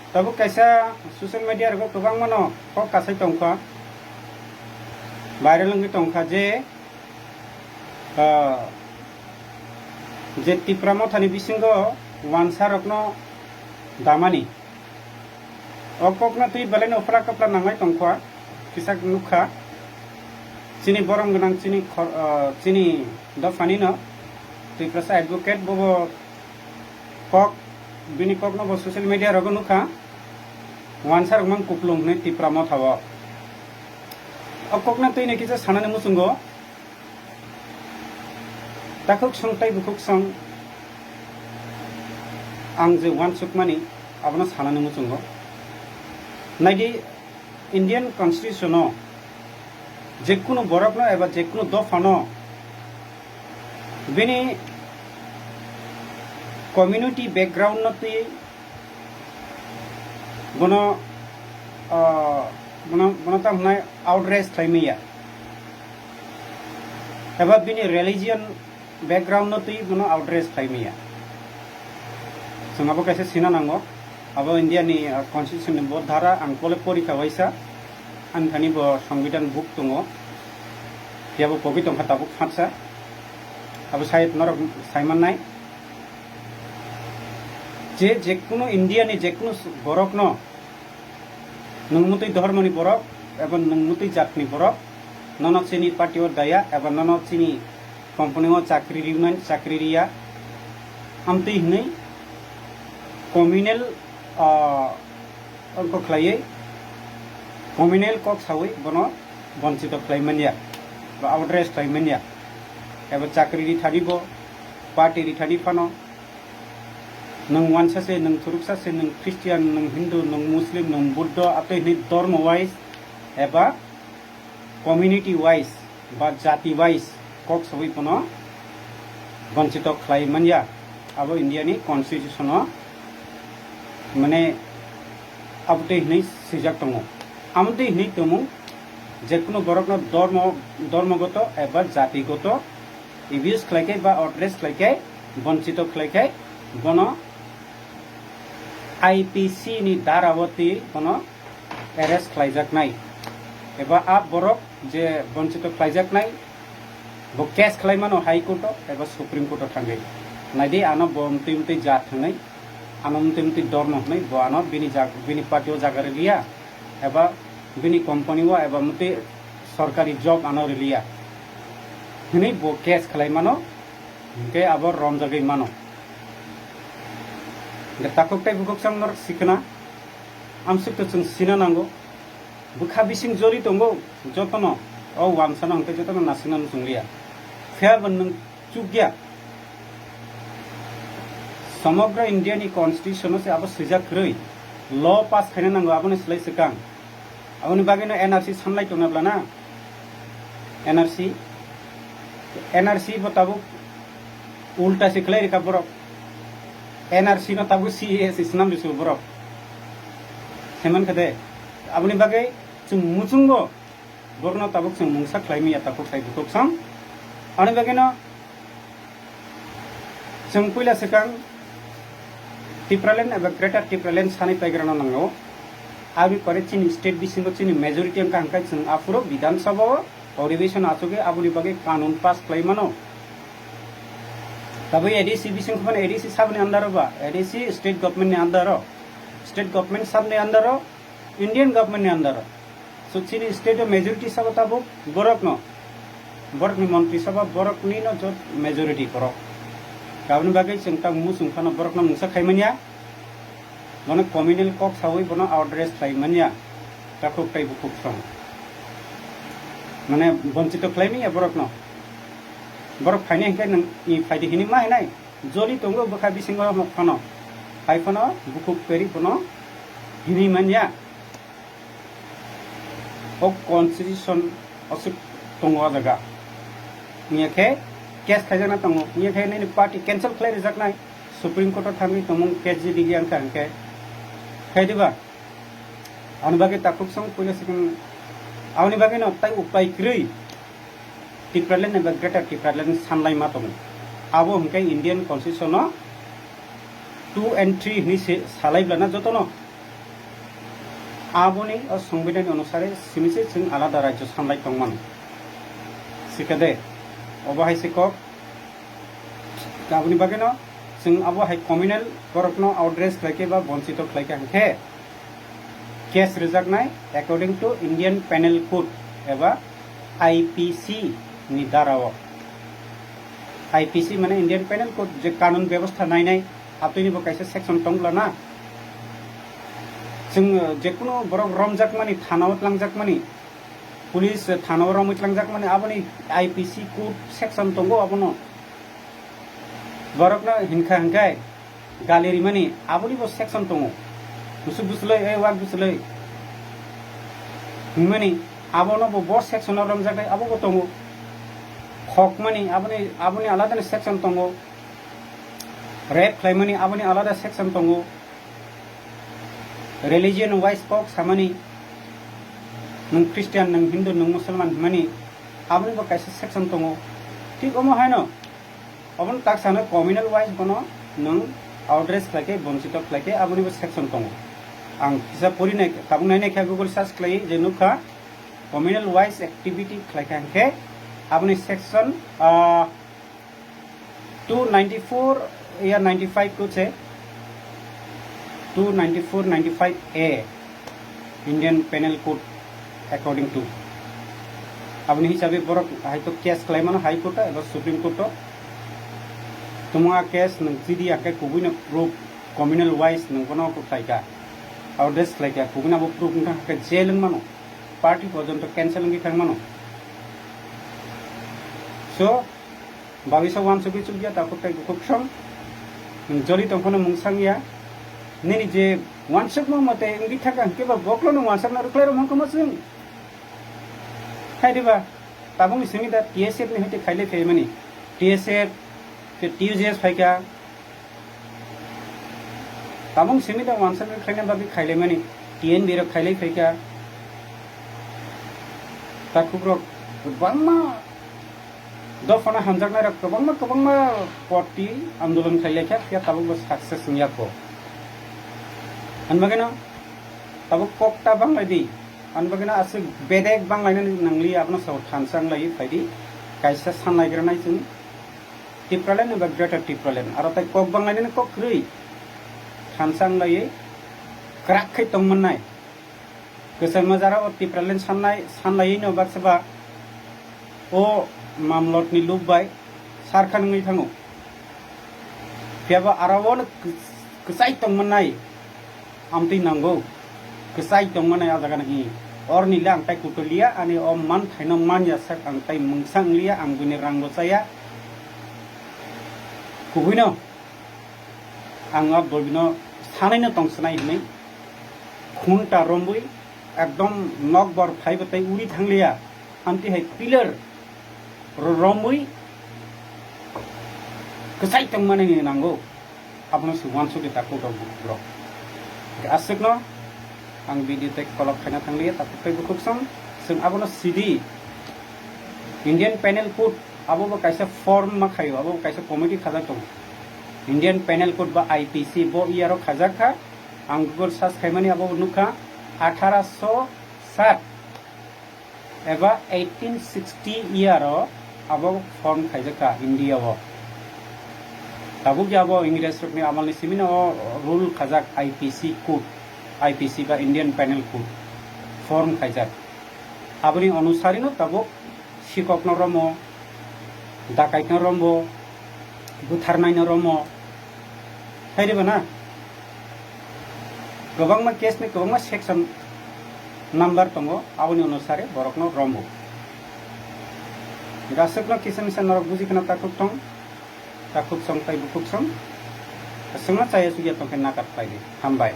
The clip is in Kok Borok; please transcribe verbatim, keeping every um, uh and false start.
Tabuk kaisa social media rogo kwbangmano kok kasai tongkha, viral wngwi tongkha je, ah, je Tipra Mothani bisingo wansarokno damani. O kokno twi belaino phla kwphla nanglai tongkha, kisa nukha. Chini borom gwnang chini khor-, ah, chini dophanino Tiprasa advocate bobo kok, bini kokno bo social media rogo nukha, wansarok mang kuplung hwnwi Tipra Motha o. O kokno twi no kisa sanani muchungo, takhuk song tei bukhuk song ang je wansukmani abono sanani muchungo. Naidi Indian Constitution o jekunu borokno eba jekunu dophano bini community background no twi bono, ah, bono, bono tamo hwnai outrage khlai manya eba bini religion background no twi bono outrage khlai manya. Chwng abo kaisa sina nango. Abo India ni, ah, constitution ni bo dhara ang pole porikha waisa. Ani thani bo Songbidan book tongo. Phiya bo pogwi tongkha tabuk phatsa. Abo sai norok sai mannai. Je, jekunu India ni jekunu borokno, nwng mutwi dhormoni borok eba nwng mutwi jatni borok, nono chini party o daya eba nono chini company o chakri riman, chakri riya, amtwi hwnwi communal, ah, ongkho khlaiwi, communal kok sawi bono bonchito khlai manya ba outrage khlai manya, eba chakri rithani bo, party rithani phano, nwng wansa se, nwng thuruksa se, nwng Christian, nwng Hindu, nwng Muslim, nwng Buddha, atwi hwnwi dormo wise eba community wise ba jati wise kok sawi bono bonchito khlai manya. Abo India ni constitution o mane abotwi hwnwi swijak tongo. Amotwi hwnwi tongmung jekunu borokno dormo, dormogoto eba jatigoto abuse khlaikhai ba outrage khlaikhai, bonchito khlaikhai, bono I P C ni dara o twi bono arrest khlaijaknai eba a borok je bonchito khlaijaknai, bo case khlai mano High Court o eba Supreme Court o thangwi. Naidi ano bo mtwi mtwi jat hwnwi, ano mtwi mtwi dormo hwnwi, bo ano bini jag-, bini party o jaga rwliya eba bini company o eba mtwi sorkari job ano rwliya hwnwi bo case khlai mano, hwnkhe abo romjagwi mano. Hwnkhe takhuk tei bukhuk chwng norok sikna, amsukto chwng sina nango. Bwkha bising jori tongo jotono, o wansano hwnkhe jotono nasikna muchungliya. Phiya bo nwng chukya. Somogra India ni constitution o se abo swijak kwrwi, law pass khaina nango, aboni slai swkang. Aboni bagwino N R C sanlai tongna bwlana? N R C, N R C bo tabuk ulta se khlai rikha borok. N R C no tabuk C A A se swnam rikha borok. Heman khade, aboni bagwi chwng muchungo borokno tabuk chwng mungsa khlai manya takhuk tei bukhuk song. Aboni bagwino chwng puila swkang Tipraland eba Greater Tipraland sanwi paigrano nango. Aboni pore chini state bisingo chini majority wngkha, hwnkhe chwng aphuru Bidhan Sabha o odhibeshon achugwi aboni bagwi kanun pass khlai mano. Tabuk A D C bising phano A D C saboni under o ba, A D C state government ni under o, state government sabni under o, Indian government ni under o. So chini state o majority sabo tabuk borok no, borok ni montri sabha borok ni no jot majority borok. Aboni bagwi chwng tabuk muchung phano borok no mungsa khai manya. Bono communal kok sawi bono address khlai manya, takhuk tei bukhuk song. Mane bonchito khlai manya borokno. Borok phainai hwnkhe nwng i phaidi hinwi ma hinai? Joli tongo bwkha bisingo hok phano. Hai phano bukhuk peri bono hinwi manya. O constitution aswk tongo o jaga. Wngya khe case khaijakna tongo. Wngya khe nini party cancel khlai rijaknai. Supreme Court o thangwi tongmung case jodi wngkha hwnkhe. Khai diba? Ani bagwi takhuk song puila sikang. Aboni bagwi no tai upai kwrwi Tipraland eba Greater Tipraland sanlai ma tongo. Abo hwnkhe Indian Constitution o two and three hinwi se salai blana jotono. Aboni o songbidhan onusare simi se chwng alada rajyo sanlai tongmano. Sikade, obo hai se kok. Aboni bagwino chwng abo hai communal borokno outdress khlaikhe ba bonchito khlaikhe hwnkhe case rwjaknai according to Indian Penal Code eba I P C ni dara o. I P C mane Indian Penal Code je kanun bebostha nainai, atwini bo kaisa section tongla na. Chwng, uh, jekunu borok romjakmani, thana o tlangjakmani, police, uh, thana o romwi tlangjakmani, aboni I P C code section tongo abono. Borokno hinkha hinkhai gali rimani, aboni bo section tongo. Musuk busuloi, ei wak busuloi hwnmani, abono bo, bo section o romjaknai, abo bo tongo. Khokmani, aboni, aboni alada ni section tongo. Rape khlaimani, aboni alada section tongo. Religion wise kok samani, nwng Christian, nwng Hindu, nwng Musulman hwnmani, aboni bo kaisa section tongo. Thik omo haino, obono tak sano communal wise bono nwng outdress khlaikhe, bonchito khlaikhe, aboni bo section tongo. Ang kisa pori nai, tabuk nai nai khe Google search khlai je nukha, communal wise activity khlaikha hwnkhe aboni section, ah, two ninety-four ya ninety-five to se two ninety-four, ninety-five A Indian Penal Code according to. Aboni hisabe borok hai to case khlai mano High Court o eba Supreme Court o. Tumung a case nwng chidi hwnkhe kubui no proof communal wise nwng bono khlai kha. Outdress khlai kha, kubui no abo proof wngkha hwnkhe jail wng mano. Party porjonto cancel wngwi thang mano. So, bagwi sa wansugwi chukya, takhuk tei bukhuk song. Nwng joli tongphano mungsang ya. Nini je wansukma mate wngwi thaka hwnkhe ba boklono wansakna rwkhlai rwmang kama chwng. Hai diba? Tabukni simi da T S F ni hoite khailai phaimani. T S F, khe T U J S phaikha. Tabuk simi da wansakna khlaina bagwi khailaimani, T N B rok khailai phaikha. Takhukrok kwbangma dophano hamjaknairok kwbangma kwbangma party andolon khlailaikha, phiya tabukbo success wngya kho. Ani bagwino tabuk kokta banglaidi, ani bagwino aswk bedek banglainani nangliya, abono sao thansa wnglaiwi phaidi, kaisa sanlaigranai chwng. Tipraland eba Greater Tipraland, aro tai kok banglainani kok kwrwi thansa wnglaiwi kwrak khai tongmannai. Kwchangma jara o Tipraland sannai, sanlaiwi no baksa ba o mamlotni lub bai sarkhan wngwi thango. Phiyaba aro o no kwchai tongmannai. Amtwi nango. Kwchai tongmani a jaga nang hi. Orni le ang tai kutoliya, ani o man thaino manya sak ang tai mungsa wngliya, ang buini rang bo chaya. Kubuino ang o dobino sanaino tongsanai hinwi khunta rombwi ekdom nokbar phaibo tai uri thangliya. Amtwi hai pillar ro-, romwi kwchai tongmani nango. Abono se wansukdi takhuk rok bukhuk rok. Aswkno ang video tei kolok khaina thangliya takhuk tei bukhuk song. Chwng abono sidi Indian Penal Code abo bo kaisa form ma khaio, abo bo kaisa committee khajak tongo. Indian Penal Code ba I P C bo iyaro khajak kha. Ang Google search khaimani abo bo nukha atharaso sat eba eighteen sixty year o abo form khaijak kha India o. Tabuk ya abo Ingres rokni amal ni simi no o rule khajak I P C code, I P C ba Indian Penal Code form khaijak. Aboni onusari no tabuk sikok no romo, dakait no romo, butharnai no romo, hai diba na? Kwbangma case ni kwbangma section number tongo, aboni onusare borokno rombo. Aswkno kisa misa norok buji kheno takhuk tong, takhuk song tai bukhuk song. Aswkno chaya chukya tongkhe nakat khlaidi. Hambai.